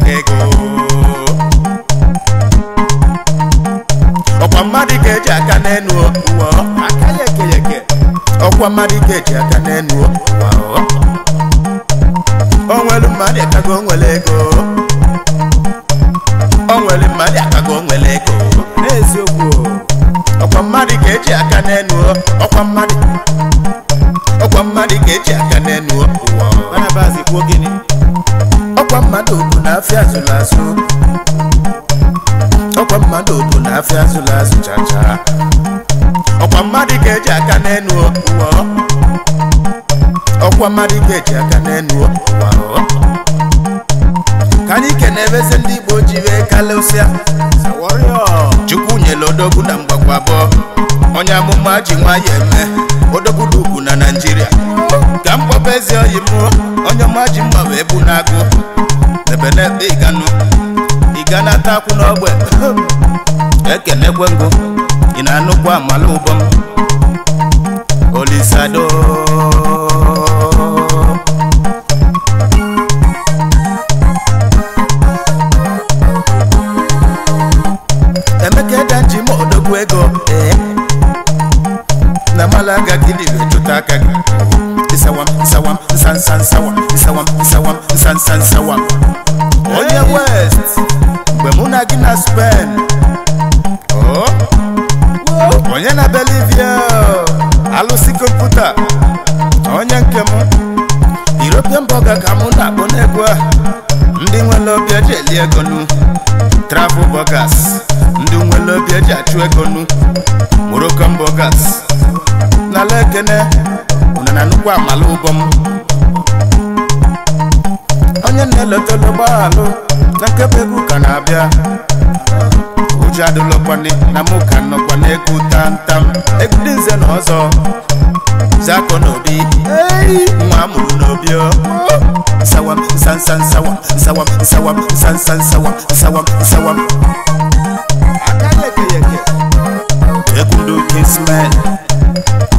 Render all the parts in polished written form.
Ego ọkwa mmadụ ga-eji aka n'enu ụwa aka yeke yeke ọkwa mmadụ ga-eji aka n'enu ụwa onwelu mmadụ akago onwere ego onwere mmadụ akago onwere ego n'eziokwu ọkwa mmadụ ga-eji aka n'enu ọkwa mmadụ ga-eji aka n'enu ụwa Barnabas kwuo gịnị ọkwa mmadụ bụ na afịa azụrụ azụ ọkwa mmadụ bụ na afịa azụrụ azụ chacha ọkwa mmadụ ga-eji aka n'enu ụwa ọkwa mmadụ ga-eji aka n'enu ụwa ka anyị kenebeze ndị Igbo ji wee kalụsịa Chukwu nyere odogwu na mgbakwa abụọ onye amụma ji nwayọ eme odogwu dị ugwu na Naịjirịa ka mkpọba ezi oyi mụ onye ọma ji mma wee bụ n'agụ ebe n'ebe ịganụ ịga na-ata akwụ n'ogbe ekenekwe ngụ ị na-anụkwa amala ụbọ m Olisado Emeka Edanji ma odogwu ego ee na Malaga gịnị wee chụta aka gị nsawam nsawam nsansa nsawam nsawam nsawam nsansa nsawam onye West mgbe mụ na gị na Spain oh onye na Bolivia alụsị kọmputa onye nke m European burger ka mụ na-akpọ n'egwu a ndị nwere obi eji eli ego nu travel burgers ndị nwere obi eji achụ ego nu Moroccan burgers n'ala ekene unu na nnukwu amala ụbọ m onye na-elotolo gbaalụ na nkebe egwu ka na-abịa ụjọ adịlọkwani na mụ ka nọkwa n'egwu tamtam egwu dị nze na ọzọ Zako n'obi nwa amụrụ n'obi o nsawam nsansa nsawam nsawam nsawam nsansa nsawam nsawam nsawam aka yeke yeke egwu ndị Kingsmen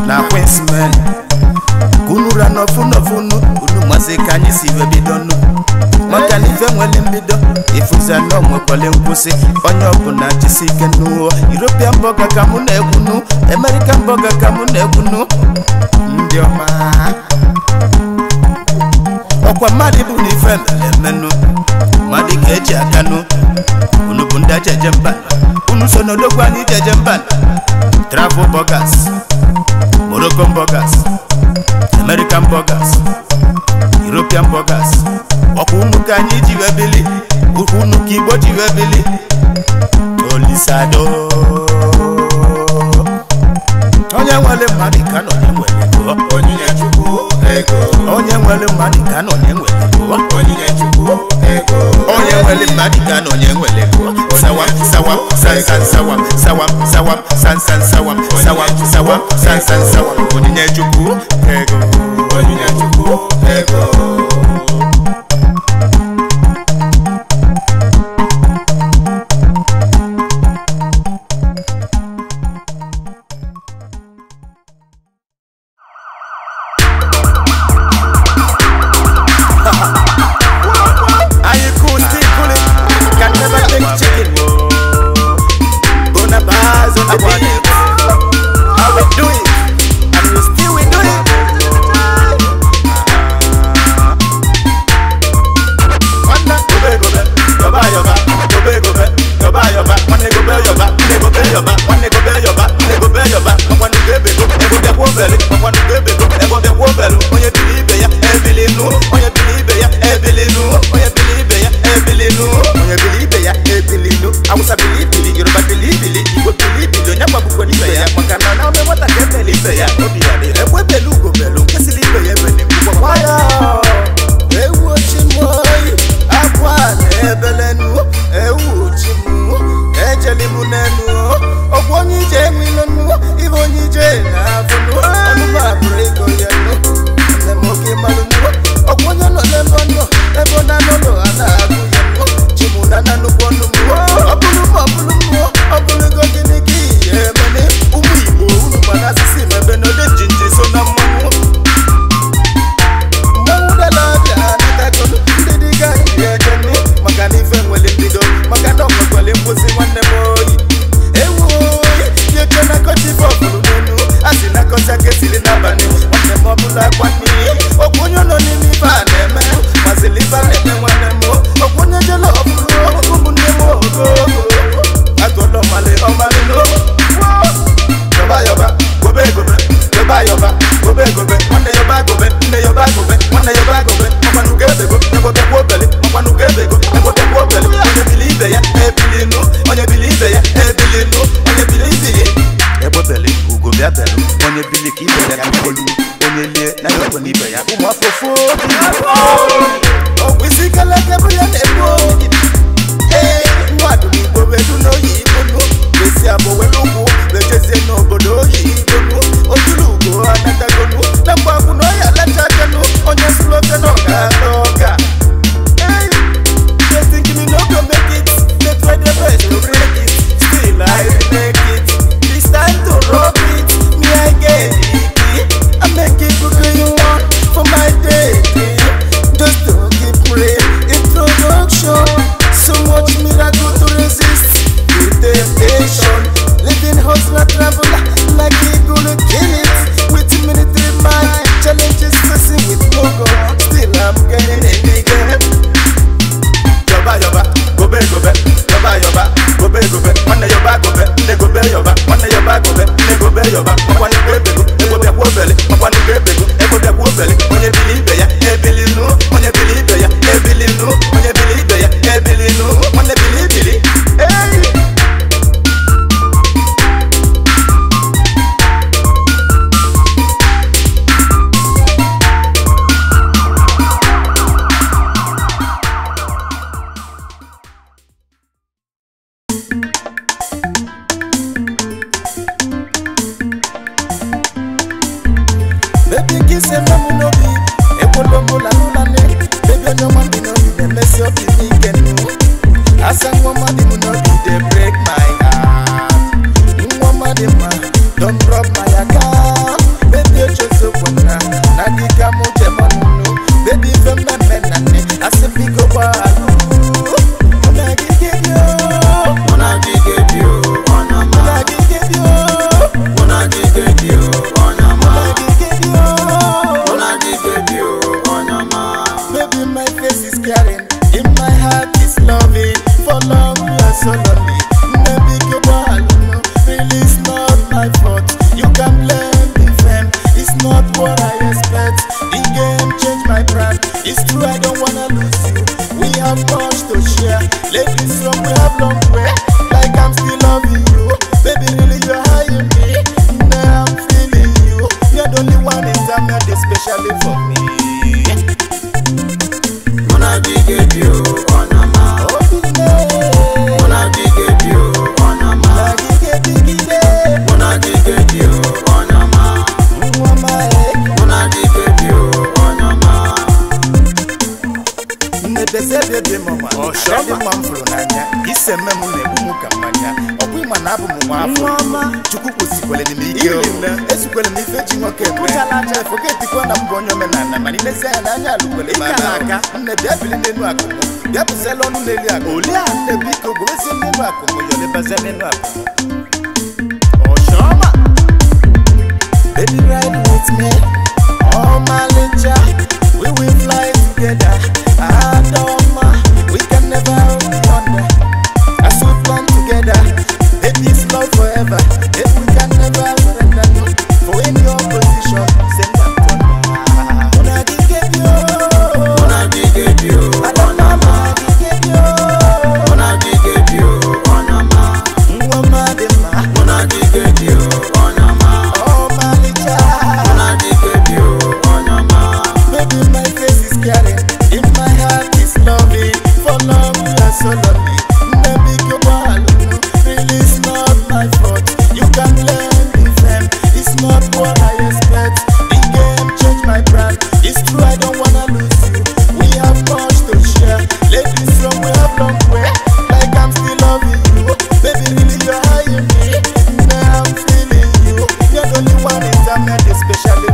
na Queensmen unu ra n'ofu n'ofu nu unu mazi ka anyị si wee bido nu maka na ife nwere mbido ịfụza na onwekwale nkwụsị onye ọbụla jisi ike nuo European burger ka mụ na-egwu nu American burger ka mụ na-egwu nu ndị ọma ọkwa mmadụ bụ na ife mere emenu mmadụ ka eji aka nu unu bụ ndị ejeje mba unu so n'odogwu anyị jeje mba travel burgers Moroccan burgers American burgers European burgers ọkwa unu ka anyị ji wee bili ọkwa unu ka Igbo ji wee bili Olisado onye nwere mmadụ ka nọ na-enwere ego Onyinye Chukwu ego onye nwere mmadụ ka nọ na-enwere ego Onyinye Chukwu ego onye nwere mmadụ ka nọ na-enwere ego sawam sawam sansan sawam sawam sawam sansan sawam sawam sawam sansan sawam onyinye Chukwu ego Onyinye Chukwu ego. Are you cool, still cooling? Can never take chicken. Bonaparte on the beat. How we do it? And we still we do it. Yoba, ọkwa n'igwe ebego, ego bịakwa obele, ọkwa n'igwe ebego, ego bịakwa obele. Onye bili ibe ya, ebili nụ, onye bili ibe ya, ebili nụ, onye bili ibe ya, ebili nụ, nwanne bili bili. Hey! Baby, kiss him, I'm no be. Ekolombo la lula ne. Baby, no man be no be. They mess up the weekend. As a woman, they no be. They break my heart. Woman, they man, don't drop my account. Baby, just so one na. Nagika mo jemanu. Baby, from my men na ne. As a big oba. Baby, my face is caring, in my heart is loving. For love, we are so lonely. Maybe you no, really it's not my fault. You can blame the fame, it's not what I expect. The game changed my brand. It's true, I don't wanna lose you. We have much to share. Lately, some we have long way. Like I'm still loving you. Baby, really you're hiding me. Now I'm feeling you. You're the only one in town, especially for me. Chukwu kwusikwele n'ime ike o esukwele m ife ji nwoke eme forgetikwa na mbụ onye omenala mana ilezi anya n'anya alụkwele m aka nne bịa bili n'enu akụmụ bịa bụsela ọnụ n'elu akụ nne biko gowezie n'enu akụmụ yọlebazie n'enu akụmụ. Ọshọma. Baby, ride with me, oh my little, we will fly together. Adoma, we can never be under. As we plan together, baby, it's love forever. If we can never surrender, no, for any opposition, send them thunder. Muna gige bio, muna gige bio, Adoma, muna gige bio, muna gige bio, Onama, Ngoma dema, muna gige bio, Onama, oh malicha, muna gige bio, Onama. Baby, my face is caring, in my heart is loving. For love we are so lonely. Maybe you really it's not my fault. You can blame the fame, it's not what I expect. The game changed my brand. It's true, I don't wanna lose you. We have much to share. Lately, some we have long way. Like I'm still loving you. Baby, really you're hiding me. Now I'm feeling you. You're the only one in town, especially